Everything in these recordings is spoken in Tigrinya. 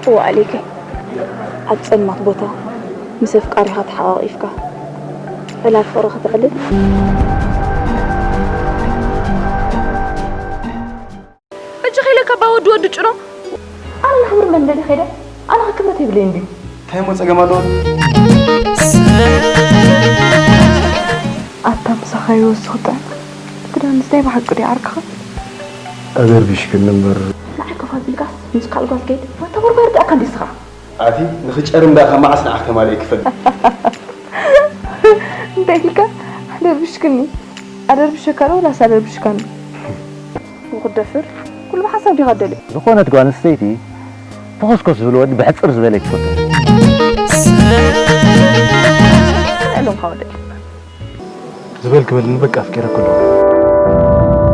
እዋ ኣሌከይ፣ ኣብ ጸልማት ቦታ ምስ ኣፍቃሪኻ ተሓቓቒፍካ ዕላል ፍቕሪ ከተዕልል? ሕጂ ኸይለ ካብ ወዲ ወዲ ጭኖ። ኣነ ንኽብር መንደሊ ኸይደ፣ ኣነ ኸ ክብረት የብለይን ድዩ? እንታይ እሞ ጸገም ኣለዎ? ኣታ ምሳኻ ይወስኽ ጥዕና። እቲ ዳንስ ናይ ብሓቂ ድዩ ዓርክኻ? ኣደርቢሽክኒ እምበር። ንዓይ ከፍ ኣቢልካስ ምስ ካልእ ጓል ከይድ ዋታ ጎርጓር ዳኣ ካንዲስኻ። ኣቲ ንኽጨርም ዳኣ ካብ መዓስ ንዓኽ ተማሊኤ ክፈልጥ። እንታይ ኢልካ? ኣደርቢሽክኒ። ኣደርቢሸካ ዶ ወላስ ኣደርቢሽካኒ? ውኹድ ደፍር፣ ኩሉ ብሓሳብ ዲኻ ደልዮ? ዝኾነት ጓል ኣንስተይቲ ተኾስኮስ ዝብል ወዲ ብሕጽር ዝበለ ኣይትፈቱ። ኣለምካ ወደይ። ዝበል ክበልኒ በቃ ኣፍቂረኩ ኣለኹ።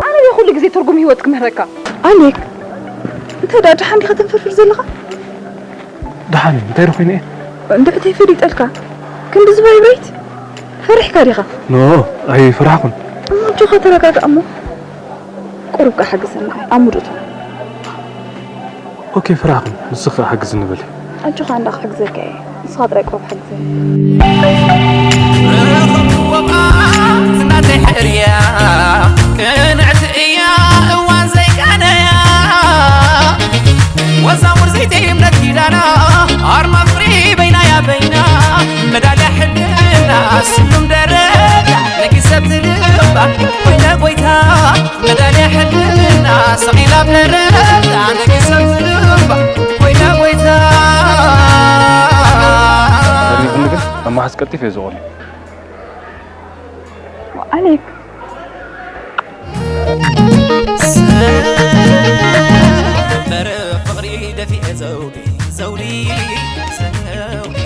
ኣነ ድየ ኩሉ ግዜ ትርጉም ህይወት ክምህረካ? ኣሌክ፣ እንታይ ደኣ ደሓን ዲኻ ተንፈርፍር ዘለኻ? ደሓን እዩ፣ እንታይ ዶ ኮይነ እየ? እንድዕተይ ፈሊጠልካ። ክንዲ ዝባይ ብረይት ፈሪሕካ ዲኻ? ኖ፣ ኣይፈራሕኩን። እሞ ኣጆኻ ተረጋጋእ እሞ። ቁሩብ ከኣ ሓግዘኒ፣ ኣብ ሙድ እቶ። ኦኬ፣ ፈራሕኩን። ንስኺ ከኣ ሓግዝኒ በሊ። ኣጆኻ እንዳ ክሕግዘካ እየ። ንስኻ ጥራይ ቁሩብ ሓግዘኒ። ረኸብኩዋ ዝናተይ ሕርያ፣ ቅንዕቲ እያ እዋን ዘይቃነያ። ወዛ ውርዘይቲ እምነት ኪዳና፣ ኣርማ ፍቕሪ በይናያ በይና። መዳልያ ሕልና ስሉም ደረጃ፣ ነጊሰት ልባ ኮይና ጎይታ። መዳልያ ሕልና ሰቒላ ኣብ ደረታ ነጊሰት ልባ ኮይና ጎይታ። ኣድኒኹኒ ግን ኣብ መሓዝ ቀልጢፈ እየ ዝቖልዕ። ኣሌክ። ሰንበር ፍቕሪ ደፊኤ ዘውዲ፣ ዘውዲ፣ ዘውዲ።